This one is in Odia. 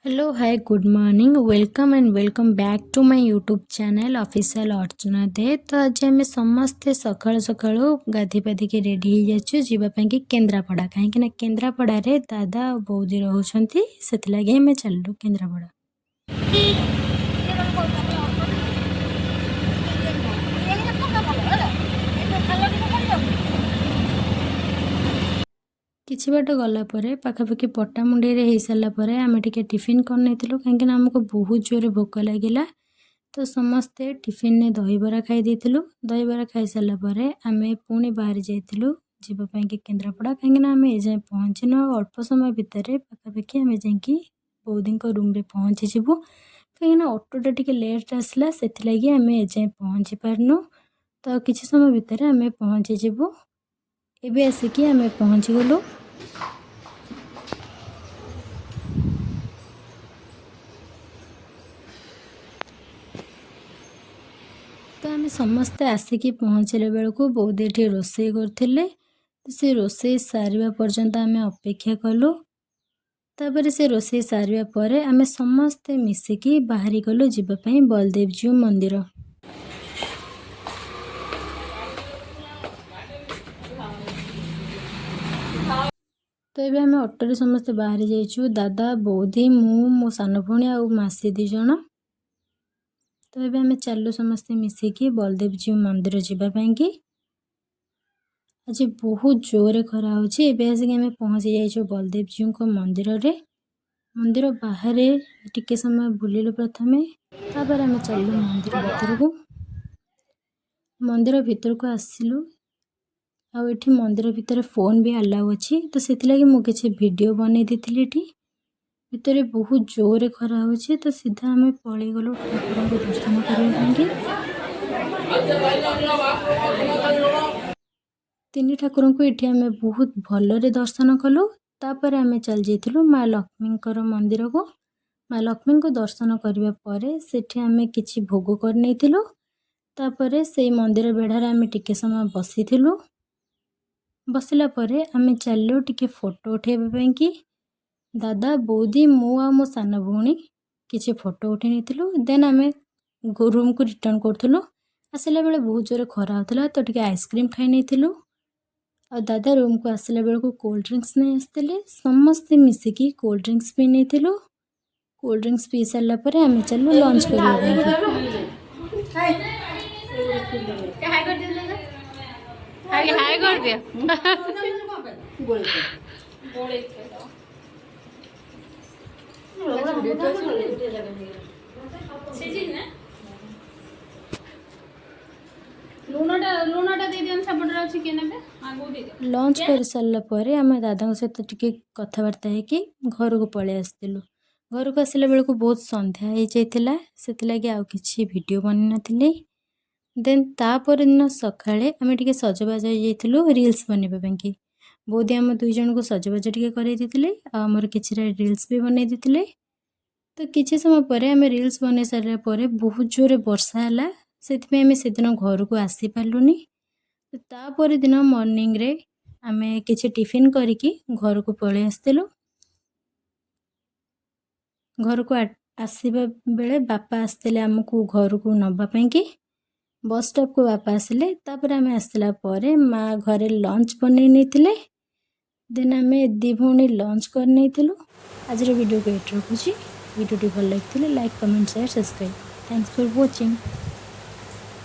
Hello, hi, good morning, welcome and welcome back to my YouTube channel Official Archana De. ତ ଆଜି ଆମେ ସମସ୍ତେ ସକାଳୁ ସକାଳୁ ଗାଧୋଇ ପାଧିକି ରେଡ଼ି ହେଇଯାଇଛୁ ଯିବା ପାଇଁକି କେନ୍ଦ୍ରାପଡ଼ା, କାହିଁକିନା କେନ୍ଦ୍ରାପଡ଼ାରେ ଦାଦା ଆଉ ବୌଦି ରହୁଛନ୍ତି। ସେଥିଲାଗି ଆମେ ଚାଲିଲୁ କେନ୍ଦ୍ରାପଡ଼ା। କିଛି ବାଟ ଗଲା ପରେ, ପାଖାପାଖି ପଟ୍ଟାମୁଣ୍ଡେଇରେ ହେଇସାରିଲା ପରେ ଆମେ ଟିକେ ଟିଫିନ୍ କରିନେଇଥିଲୁ, କାହିଁକିନା ଆମକୁ ବହୁତ ଜୋରରେ ଭୋକ ଲାଗିଲା। ତ ସମସ୍ତେ ଟିଫିନରେ ଦହିବରା ଖାଇ ଦେଇଥିଲୁ। ଦହିବରା ଖାଇସାରିଲା ପରେ ଆମେ ପୁଣି ବାହାରି ଯାଇଥିଲୁ ଯିବା ପାଇଁକି କେନ୍ଦ୍ରାପଡ଼ା, କାହିଁକିନା ଆମେ ଏଯାଏଁ ପହଞ୍ଚିନୁ ଆଉ ଅଳ୍ପ ସମୟ ଭିତରେ ପାଖାପାଖି ଆମେ ଯାଇକି ବୌଦିଙ୍କ ରୁମ୍ରେ ପହଞ୍ଚିଯିବୁ, କାହିଁକିନା ଅଟୋଟା ଟିକେ ଲେଟ୍ ଆସିଲା, ସେଥିଲାଗି ଆମେ ଏଯାଏଁ ପହଞ୍ଚି ପାରିନୁ। ତ କିଛି ସମୟ ଭିତରେ ଆମେ ପହଞ୍ଚିଯିବୁ। ଏବେ ଆସିକି ଆମେ ପହଞ୍ଚିଗଲୁ। ତ ଆମେ ସମସ୍ତେ ଆସିକି ପହଞ୍ଚିଲା ବେଳକୁ ବୌଦି ଏଠି ରୋଷେଇ କରୁଥିଲେ। ତ ସେ ରୋଷେଇ ସାରିବା ପର୍ଯ୍ୟନ୍ତ ଆମେ ଅପେକ୍ଷା କଲୁ। ତାପରେ ସେ ରୋଷେଇ ସାରିବା ପରେ ଆମେ ସମସ୍ତେ ମିଶିକି ବାହାରି ଗଲୁ ଯିବା ପାଇଁ ବଳଦେବଜୀଉ ମନ୍ଦିର। ତ ଏବେ ଆମେ ଅଟୋରେ ସମସ୍ତେ ବାହାରି ଯାଇଛୁ, ଦାଦା, ବୌଦି, ମୁଁ, ମୋ ସାନ ଭଉଣୀ ଆଉ ମାସୀ 2 ଜଣ। ତ ଏବେ ଆମେ ଚାଲୁ ସମସ୍ତେ ମିଶିକି ବଳଦେବଜୀଉ ମନ୍ଦିର ଯିବା ପାଇଁକି। ଆଜି ବହୁତ ଜୋରରେ ଖରା ହେଉଛି। ଏବେ ଆସିକି ଆମେ ପହଞ୍ଚି ଯାଇଛୁ ବଳଦେବଜୀଉଙ୍କ ମନ୍ଦିରରେ। ମନ୍ଦିର ବାହାରେ ଟିକେ ସମୟ ବୁଲିଲୁ ପ୍ରଥମେ, ତାପରେ ଆମେ ଚାଲିଲୁ ମନ୍ଦିର ଭିତରକୁ। ମନ୍ଦିର ଭିତରକୁ ଆସିଲୁ ଆଉ ଏଠି ମନ୍ଦିର ଭିତରେ ଫୋନ୍ ବି ଆଲାଉ ଅଛି, ତ ସେଥିଲାଗି ମୁଁ କିଛି ଭିଡ଼ିଓ ବନେଇ ଦେଇଥିଲି। ଏଠି ଭିତରେ ବହୁତ ଜୋରରେ ଖରା ହେଉଛି, ତ ସିଧା ଆମେ ପଳେଇଗଲୁ ଠାକୁରଙ୍କୁ ଦର୍ଶନ କରିବା ପାଇଁକି। ତିନି ଠାକୁରଙ୍କୁ ଏଠି ଆମେ ବହୁତ ଭଲରେ ଦର୍ଶନ କଲୁ। ତାପରେ ଆମେ ଚାଲି ଯାଇଥିଲୁ ମା ଲକ୍ଷ୍ମୀଙ୍କର ମନ୍ଦିରକୁ। ମା ଲକ୍ଷ୍ମୀଙ୍କୁ ଦର୍ଶନ କରିବା ପରେ ସେଠି ଆମେ କିଛି ଭୋଗ କରିନେଇଥିଲୁ। ତାପରେ ସେଇ ମନ୍ଦିର ବେଢ଼ାରେ ଆମେ ଟିକେ ସମୟ ବସିଥିଲୁ। ବସିଲା ପରେ ଆମେ ଚାଲିଲୁ ଟିକେ ଫଟୋ ଉଠାଇବା ପାଇଁକି। ଦାଦା, ବୌଦି, ମୁଁ ଆଉ ମୋ ସାନ ଭଉଣୀ କିଛି ଫଟୋ ଉଠାଇ ନେଇଥିଲୁ। ଦେନ୍ ଆମେ ରୁମ୍କୁ ରିଟର୍ଣ୍ଣ କରୁଥିଲୁ। ଆସିଲା ବେଳେ ବହୁତ ଜୋରେ ଖରା ହେଉଥିଲା, ତ ଟିକେ ଆଇସ୍କ୍ରିମ୍ ଖାଇ ନେଇଥିଲୁ। ଆଉ ଦାଦା ରୁମ୍କୁ ଆସିଲା ବେଳକୁ କୋଲ୍ଡ ଡ୍ରିଙ୍କସ୍ ନେଇ ଆସିଥିଲେ। ସମସ୍ତେ ମିଶିକି କୋଲ୍ଡ ଡ୍ରିଙ୍କସ୍ ପିଇ ନେଇଥିଲୁ। କୋଲ୍ଡ ଡ୍ରିଙ୍କସ୍ ପିଇ ସାରିଲା ପରେ ଆମେ ଚାଲିଲୁ ଲଞ୍ଚ କରିବା ପାଇଁକି। ହାଇ କରିଦିଅ। ଲୁଣଟା ଦେଇଦିଅନ୍ତୁ, ସେପଟରେ ଅଛି, କିଏ ନେବେ ଆଗକୁ ଦେଇଦିଅ। ଲଞ୍ଚ କରିସାରିଲା ପରେ ଆମେ ଦାଦାଙ୍କ ସହିତ ଟିକେ କଥାବାର୍ତ୍ତା ହେଇକି ଘରକୁ ପଳେଇ ଆସିଥିଲୁ। ଘରକୁ ଆସିଲା ବେଳକୁ ବହୁତ ସନ୍ଧ୍ୟା ହେଇଯାଇଥିଲା, ସେଥିଲାଗି ଆଉ କିଛି ଭିଡ଼ିଓ ବନେଇ ନଥିଲି। ଦେନ୍ ତାପରଦିନ ସକାଳେ ଆମେ ଟିକେ ସଜବାଜ ହେଇଯାଇଥିଲୁ ରିଲ୍ସ ବନେଇବା ପାଇଁକି। ବୌଦି ଆମ ଦୁଇ ଜଣଙ୍କୁ ସଜବାଜ ଟିକେ କରେଇ ଦେଇଥିଲେ ଆଉ ଆମର କିଛିଟା ରିଲ୍ସ ବି ବନେଇ ଦେଇଥିଲେ। ତ କିଛି ସମୟ ପରେ ଆମେ ରିଲ୍ସ ବନେଇ ସାରିଲା ପରେ ବହୁତ ଜୋରରେ ବର୍ଷା ହେଲା, ସେଥିପାଇଁ ଆମେ ସେଦିନ ଘରକୁ ଆସିପାରିଲୁନି। ତାପର ଦିନ ମର୍ଣ୍ଣିଂରେ ଆମେ କିଛି ଟିଫିନ୍ କରିକି ଘରକୁ ପଳେଇ ଆସିଥିଲୁ। ଘରକୁ ଆସିବା ବେଳେ ବାପା ଆସିଥିଲେ ଆମକୁ ଘରକୁ ନେବା ପାଇଁକି। ବସ୍ ଷ୍ଟପ୍କୁ ବାପା ଆସିଲେ। ତାପରେ ଆମେ ଆସିଲା ପରେ ମା ଘରେ ଲଞ୍ଚ ବନେଇ ନେଇଥିଲେ। ଦେନ୍ ଆମେ ଦୁଇ ଭଉଣୀ ଲଞ୍ଚ କରିନେଇଥିଲୁ। ଆଜିର ଭିଡ଼ିଓକୁ ଏଇଠି ରଖୁଛି। ଭିଡ଼ିଓଟି ଭଲ ଲାଗିଥିଲେ like, comment, share, subscribe. Thanks for watching.